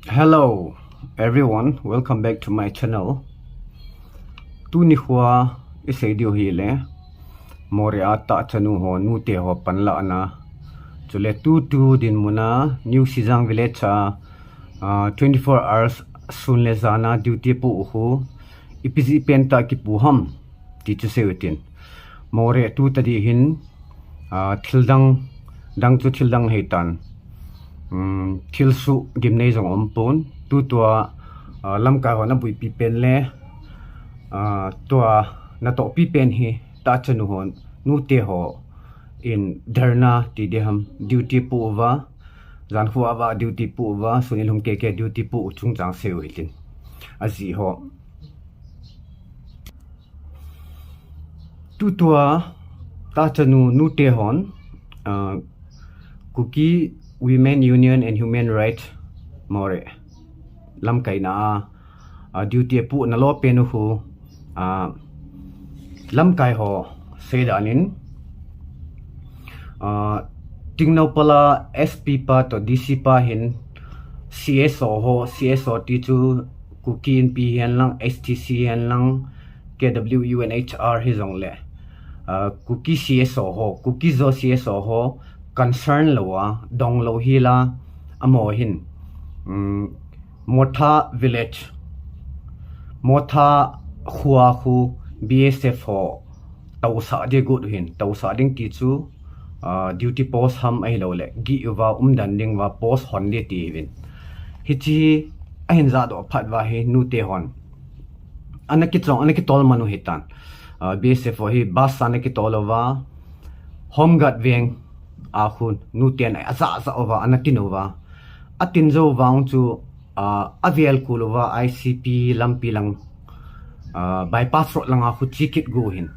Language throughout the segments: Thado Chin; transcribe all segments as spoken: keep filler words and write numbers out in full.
Hello, everyone. Welcome back to my channel. Tuni khua i sei diu hi le, Moreh a tahchanu ho, nute ho panlahna. Chule tutu dinmun a New Sijang village a, ah, twenty-four hours sun le jan a duty pu u khu, ipi jeh pen tah kipu ham, ti chu sei u tin. Moreh tu tadi hin, ah, thil dang, dang chu thil dang hei tan. Um, thil suh gimnei jong um pon. Tutua, ah, lamkai hon a buipi pen le, ah, tua natohpi pen hi tahchanu hon, nute ho in dharna ti ding ham, duty pu uva, jan khu a va duty pu uva, sun nilhum keke duty pu u chungchang sei u hitin. Ajeh ho. Tutua tahchanu nute hon, ah, Kuki Women Union and Human Rights Moreh lamkaina a, ah, duty apu nalou pen u khu, ah, lamkai ho seidan in, ah, Tengnoupal a S P pa toh D C pa hin C S O ho, C S O ti chu Kuki Inpi hihen lang, H T C hihen lang, K W U N H R hi jong le, ah, Kuki C S O ho, Kuki Zo C S O ho, concern lou a, dong lou hi la, amaho hin, um, Motha village, Motha khua khu B S F ho tousah ding got u hin, tousah ding ti chu, ah, duty post ham ahilou le, gih uva, umdan ding uva, post hon ding ti hi uvin. Hichi ahin jahdoh phat uva hi, nute hon ana kichong, ana kitol man u hitan. Ah, B S F ho hi bus a ana kitol uva, Home Guard veng a khun, nuten ajah jah uva, ana tin uva. Atin jou vang chu, ah, avel kul uva, I C P lampi lang, ah, bypass road langa khu che kit got u hin.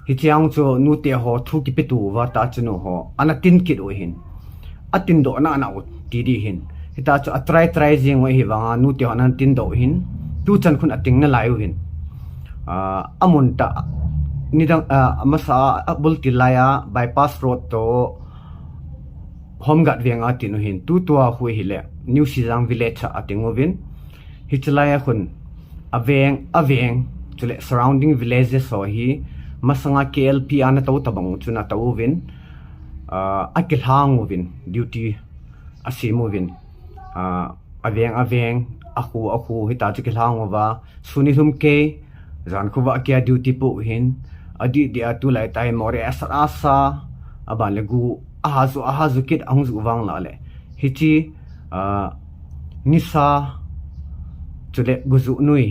Hichang chu nute ho thu kipetu uva tahchanu ho, ana tin kit u hin. Atin doh nana u ti ding hin. Hita chu a try try jing u hi vanga nute ho ana tin doh u hin. Tuchan khun ating nalai u hin. Ah, amun tah, nidang, ah, amasa a bultil lai a bypass road toh Home Guard veng a tin u hin. Tutua khu hi le, New Sijang village a ating uvin. Hichi lai a khun, aveng, aveng, chule surrounding villages ho hi, masanga K L P ana tou tabang u chun atou uvin, ah, akilhang uvin, duty asem uvin, ah, aveng, aveng, akhu, akhu, hita chu kilhang uva, sun nilhum kei, jan khu va kia duty pu u hin, adih dih a tulai tah hi Moreh asat asa, aban le gu, aha ju, aha ju kit, ahung ju vang la le. Hichi, ah, nisa, chule gu ju nui,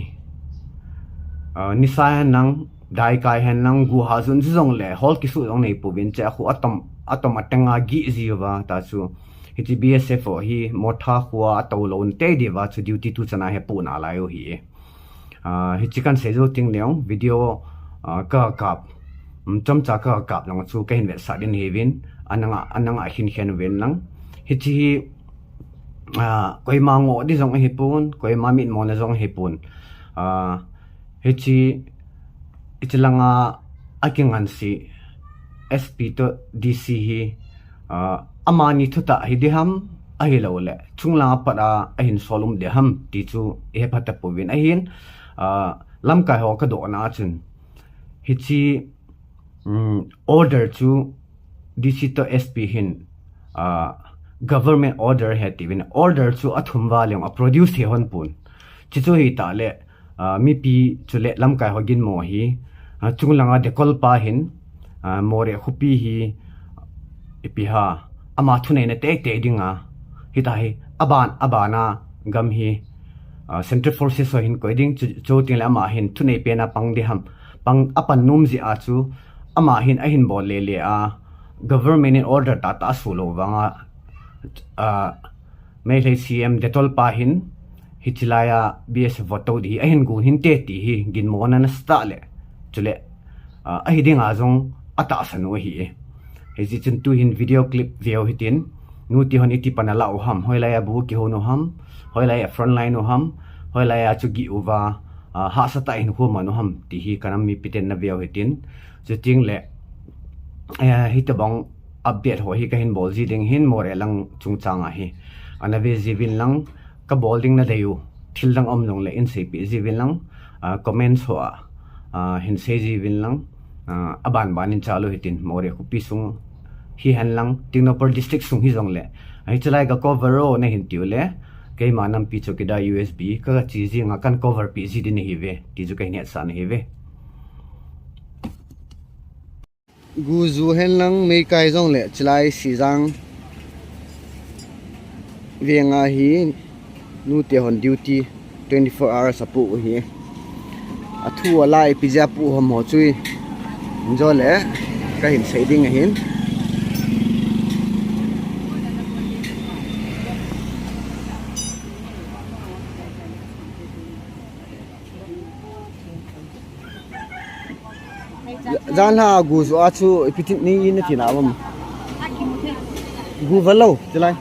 ah, nisa hen lang, daikai hen lang, gu ha jun ju jong le, hol kisu jong nei pu uvin che, akhu atom, atom ateng a gih ji uva, ta chu, hichi B S F ho hi, Motha khua atou lou nte diuva chu duty tuchan a hi apu nalai u hi. Ah, hichi kan sei jou teng leng, video, ah, ka kap, um, chomcha ka kap lang chu kahin vetsah ding hi uvin, ana nga, ana nga hin khen uvin lang. Hichi hi, ah, koima ngoh ding jong ahi pon, koima mitmo na jong ahi pon. Ah, hichi, hichi langa akingansei S P toh D C hi, ah, amani thutah hi ding ham, ahilou le, chunglang a pat a ahin sol um ding ham, ti chu i hepha tapou vin ahin, ah, lamkai ho kadohna a chun. Hichi, um, order chu D C toh S P hin, ah, government order ahi ti uvin, order chu athum val jong a produce thei hon pon. Chuchu hita le, ah, mipi chule lamkai ho ginmo hi, ah, chunglanga Dekol pa hin, ah, Moreh khopi hi, ipi ham, ama thuneina teitei dinga, hita hi, aban, abana gam hi, ah, Central Forces ho hin koi ding chu, chu teng le ama hin thunei pen a pang ding ham, pang apan nom jeh a chu, ama hin ahin bol lele a, government in order tahtah aso lou vanga, ah, Meitei C M Dekol pa hin, hichi lai a B S F ho tou ding hi, ahin gon hinte ti hi, ginmona nasa tah le, chule, ah, ahi dinga jong atahsan u ahi e. Hijeh chun tuhin video clip veu hitin, nute hon iti pan alah u ham, hoilai a bu kihon u ham, hoilai a frontline u ham, hoilai a chu gih uva, ah, hahsa tah in khu man u ham, ti hi kanam mipiten naveu hitin, chuteng le, eh, hitobang update ho hi kahin bol ji ding hin, Moreh lang chungchang a hi. Ana ve jiuvin lang, kabol ding nadei u thil dang um jongle in seipeh jiuvin lang, ah, comments ho a, ah, hin sei jiuvin lang, ah, aban ban in chalu hitin, Moreh khopi sung hihen lang, Tengnoupal district sung hijongle, ah, hichelai ka cover o nahin tiu le, keima nampi chowkidar U S B kaga che jing a kan cover peh ji ding ahiuve, ti chu kahin hetsah ahiuve. Guju hen lang Meikai jongle, chilai Sijang veng a hi nute hon duty twenty four hours apoh u hi. Athu a lai ipi jeh a apoh u ham ho chu, injo le kahin sei ding ahin. Jan lha Guju a chu ipi tin ni in na tina bam. Gu va lo, chilai.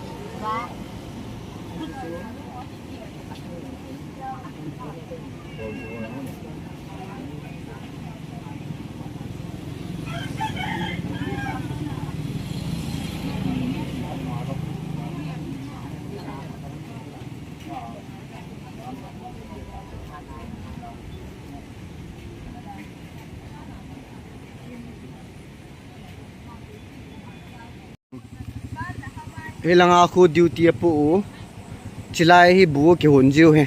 Hilang a khu duty apoh u. Chilai hi bu kihon jiu hi.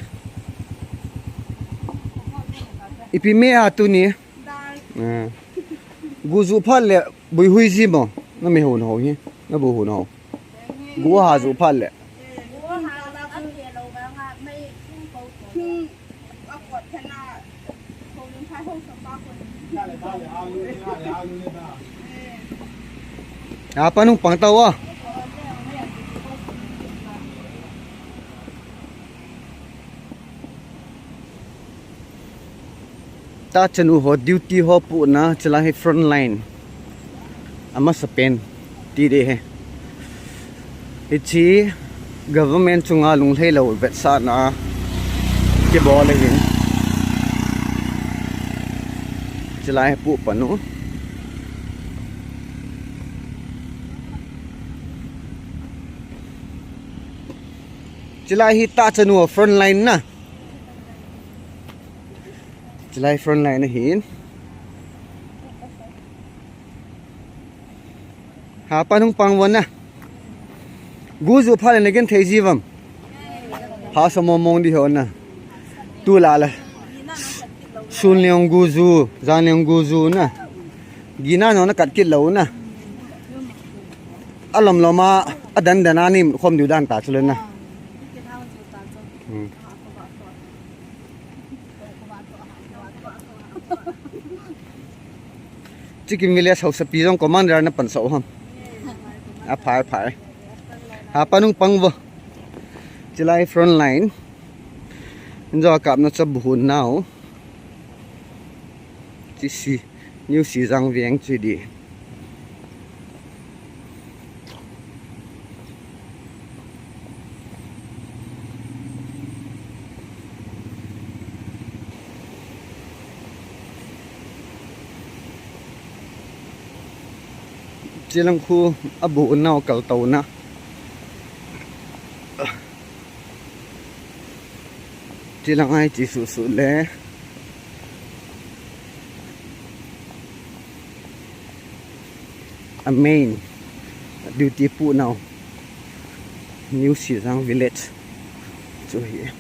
Ipi me a tuni. Ah. Guju phat le bu hui ji mo. Na me hon ho hi. Na bu hon ho. Gu ha ju phat le. Apa nung pang tau a. Tachanu ho duty ho puhna chila hi front line. Amasapen ti ding ahi. Hiche government chunga lunglhai lou vetsahna kibol ahin. Chila hi puh panu. Chila hi tachanu ho front line na. Chilai front line ahin. Hapan hung pang von na. Gu ju phat le na genthei ji uvam. Phat sa mong mong ding ho na. Tulai la. Sun le gu ju, jan le gu ju na. Gina no na kat kit lou na. Alom lom a, adan dan a ni khom diu dan ta chu le na. Hmm. Chicken village hausapi jong commander na pansah u ham. Aphai phai. Hapan hung pang vo. Chilai front line. Injo kapna cha buhun nau. Chisi. New Sijang veng chu ding. Chilang khu abuh nau kaltouna. Chilang ai chi suh suh le. A main duty puh nau New Sijang village chu hi.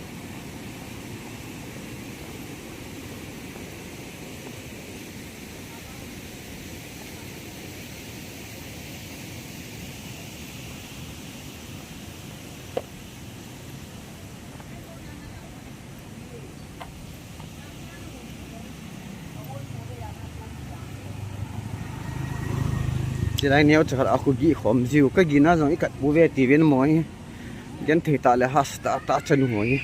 Chilai neo chakhat a khu gih khom jiu, ka gihna jong i kat pu ve ti ven mo hi. Genthei tah le hasta tah chanu ho hi.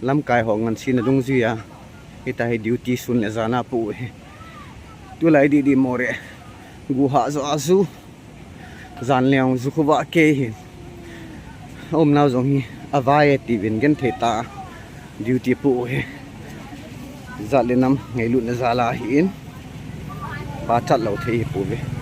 Lamkai ho ngansi na dungjui a, hita hi duty sun le jan a pu hi. Tulai didi mo re. Gu ha jo a ju. Jan leng ju khu va ke hi. Umnau jong hi avai e ti ven genthei tah duty pu hi. Jat le nam ngailutna jal a hi in. Pachat lou thei hi pouve.